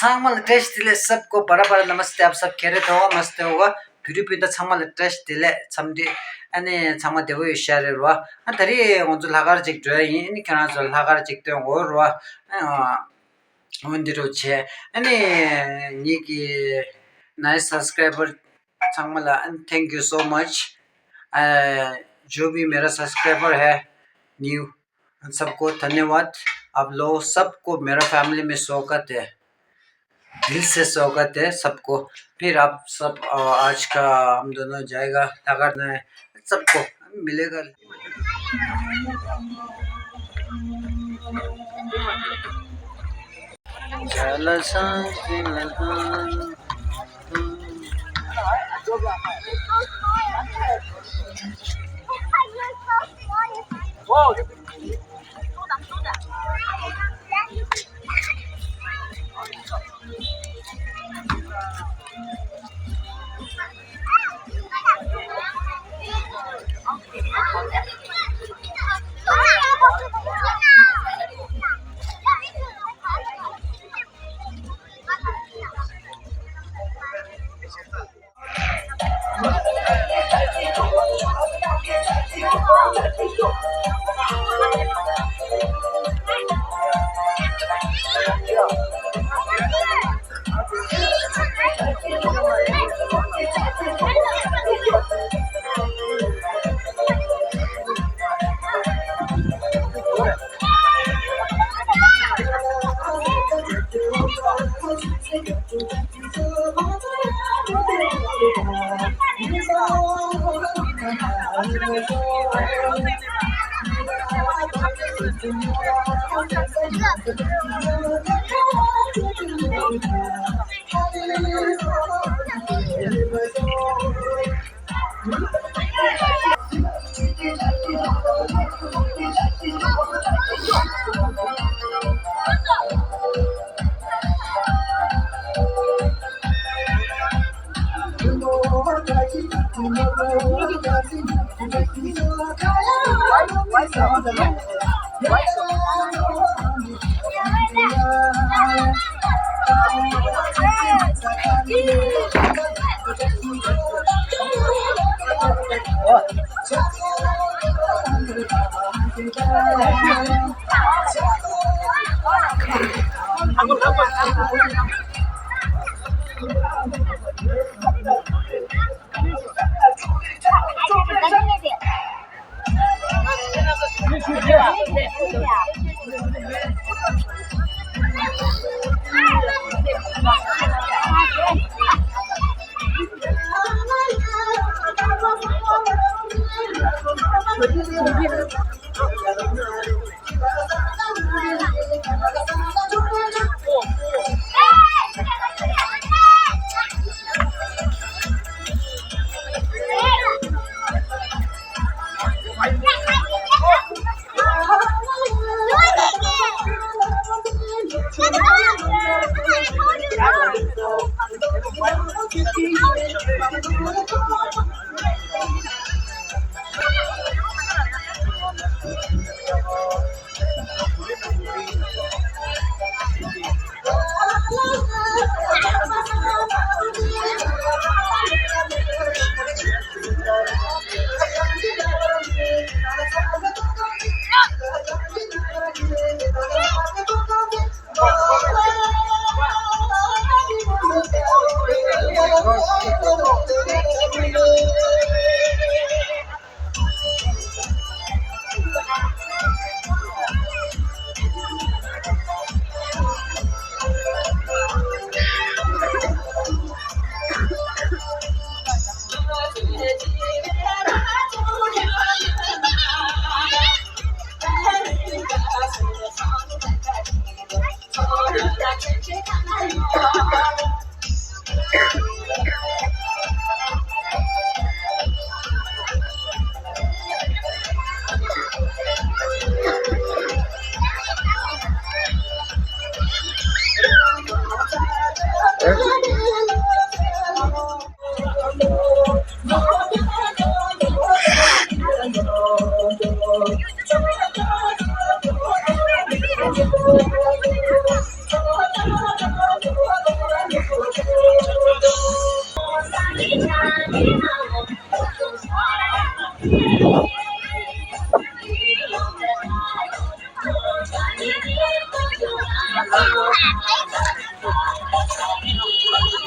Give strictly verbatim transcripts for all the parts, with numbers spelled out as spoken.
ཚང་མ་ལ་བཀྲ་ཤིས་བདེ་ལེགས། सबको बड़ा बड़ा नमस्ते, आप सब खैरियत होगा, मस्त होगा। བོད་རིགས་སྤུན་ཟླ་ཚང་མ་ལ་བཀྲ་ཤིས་བདེ་ལེགས། འཚམས་འདྲི། ཨ་ནི་ཚང་མ་བདེ་པོ་ཡོད་ཤག་རེད་རོ། ཨ་ད་རེས་ང་ཚོ་ལྷག་དཀར་ཅིག་འགྲོ་ཡ་ཡིན། ཨ་ནི་ཁྱེད་རང་ཚོ་ལྷག་དཀར་ཅིག་སྟོན་དགོས་རོ། ཨ་འོ་འདི་རུ་བྱས། ཨ་ནི་ངེད་ཀྱི་nice subscriber ཚང་མ་ལ། And thank you so much। अ, जो भी मेरा सब्सक्राइबर है न्यू, सबको धन्यवाद। आप लोग सबको मेरा फैमिली में स्वागत है, दिल से स्वागत है सबको। फिर आप सब, अ, आज का हम दोनों जाएगा लगा रहे हैं, सबको मिलेगा।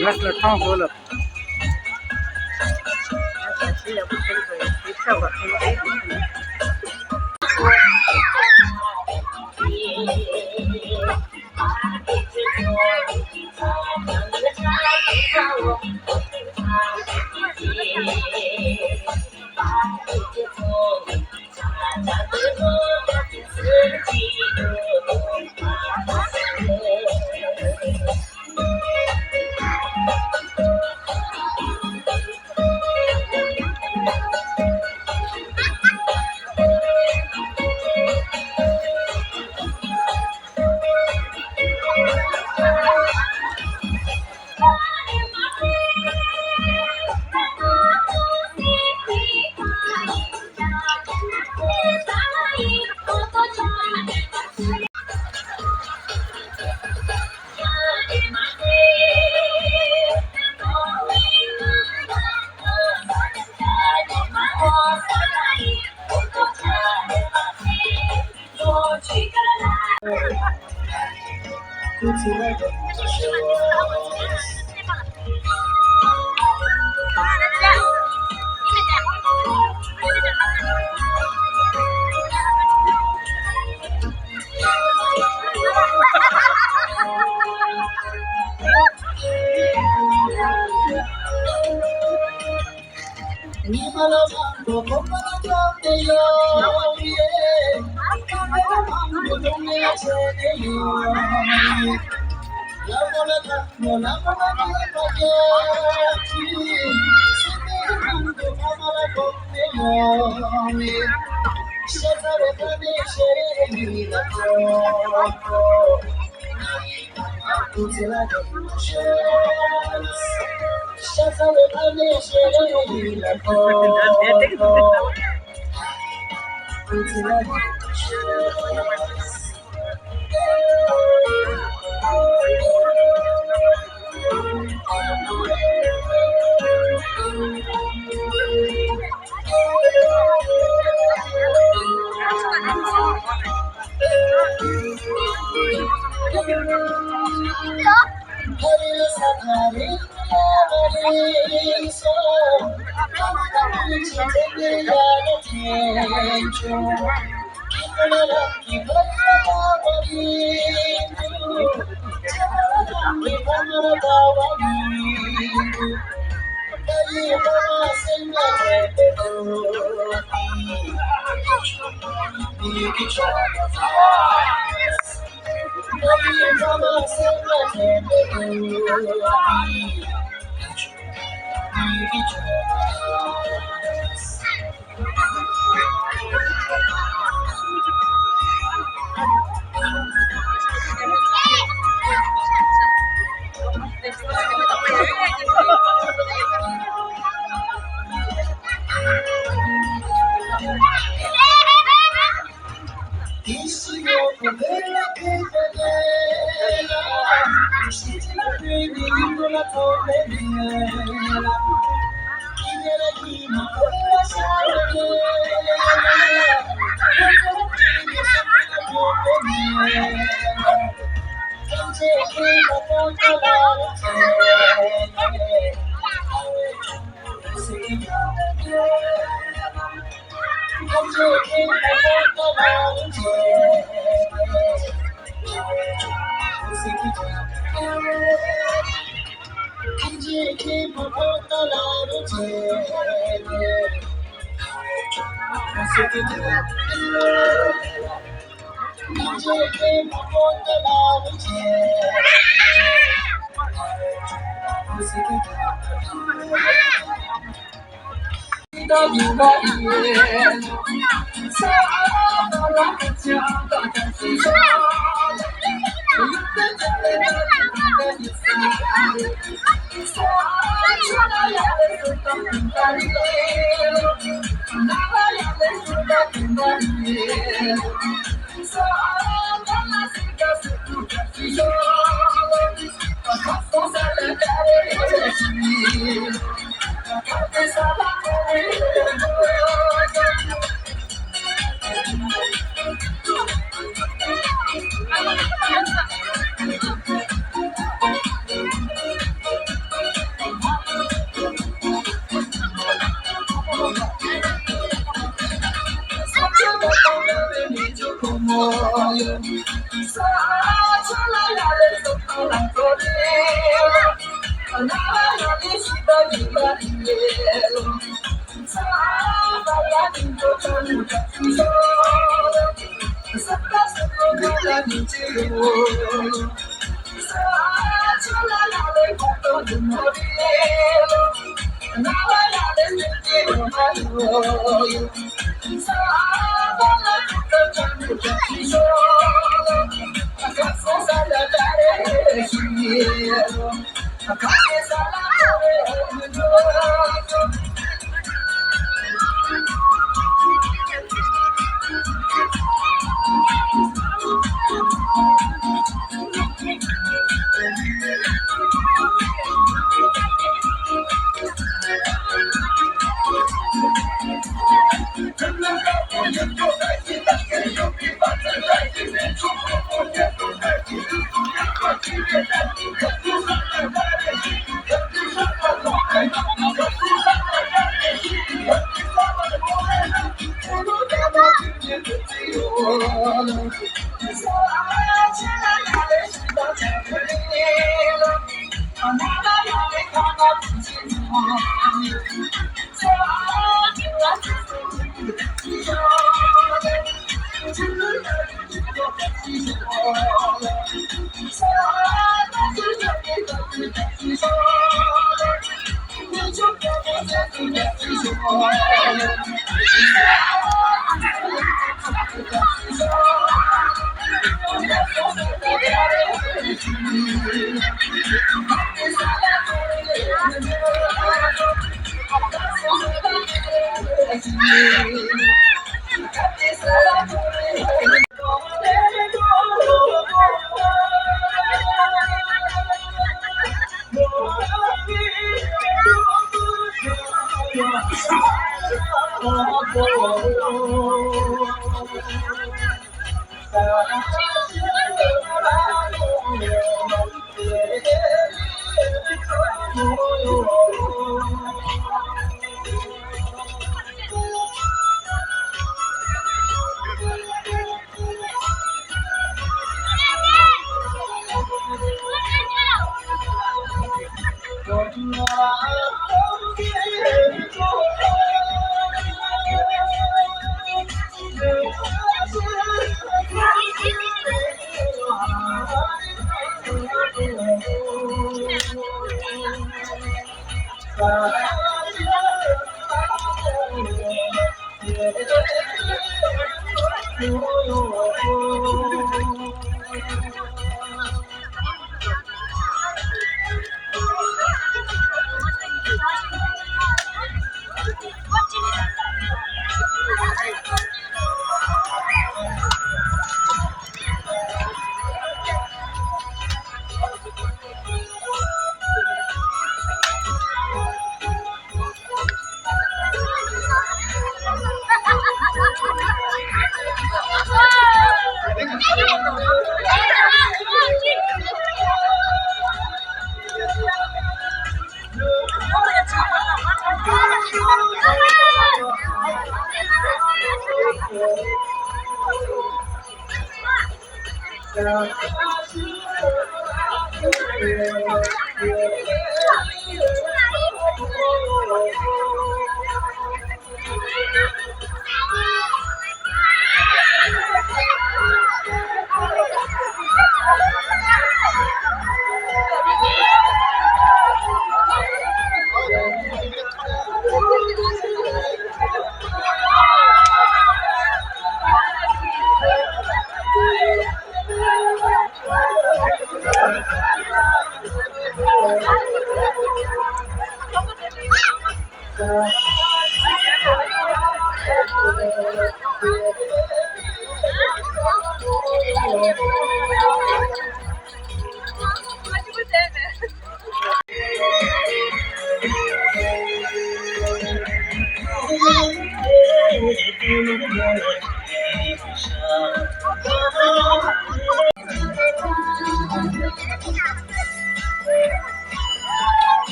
ང་ཚོ་ཐང་ཟོ་ལ།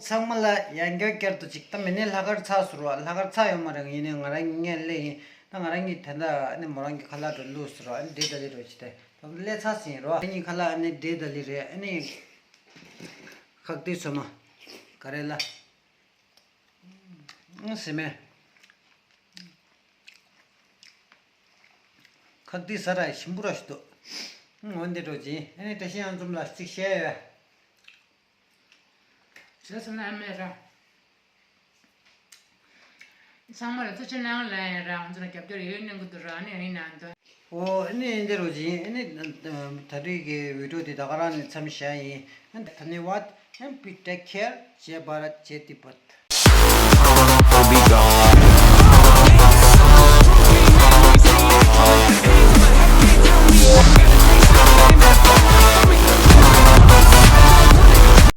ཚང་མ་ལ་ཡང་བསྐྱར་བསྐྱར་དུ་ཅིག་ད་མི་ནི་ལྷག་དཀར་ཚར་སོང་རོ། ལྷག་དཀར་ཚར་ཡོད་མ་རེད། ཡིན་ནའི་ང་རང་ངས་སླེབས་ཡིན། ད་ང་རང་གིས་ད་ལྟ་ཨ་ནི་མོ་རང་གི་ཁ་ལག་འགྲོ་བླུགས་སོང་རོ། ཨ་ནི་འདྲེ་ད་ལི་རོ་ཅི་ད་ད་སླེབས་ཚར་ཟིན་རོ། ཨ་ནི་ཁ་ལག་ཨ་ནི་འདྲེ་ད་ལི་རེད། ཨ་ནི་ཁག་ཏི་སོ་མ་ག་རེ་ལ། ཨང་ཟེར་མེད། ཁག་ཏི་ཟ་ར་ཞིམ་པོ་ར་ཞིག་འདུག་འོན་ཏེ་འགྲོ་ཅིང་ཨ་ནི་བཀྲ་ཤིས་ཨང་འཛོམས་ལ་ཅིག་བཤད་ཡོད། བྱས་ཙང་ཨ་མེད་ར། ཚང་མ་ལ་ཐུགས་རྗེ་གནང་ལ་ཡིན་ར། ང་ཚོ་ལ་རྒྱབ་སྐྱོར་ཡོད་གནང་གི་འདུག་ར། ཨ་ནི་ཡིན་ན་འདོད། ཨོ་ཨ་ནི་འདི་རུ་ཅིང་ཨ་ནི་ད་རེས་ཀྱི་བི་ཌིའོ་འདི་ད་ག་རང་ནས་མཚམས་བཞག་ཡིན། ཨ་ནི་धन्यवाद and please take care. जय भारत, जय तिब्बत.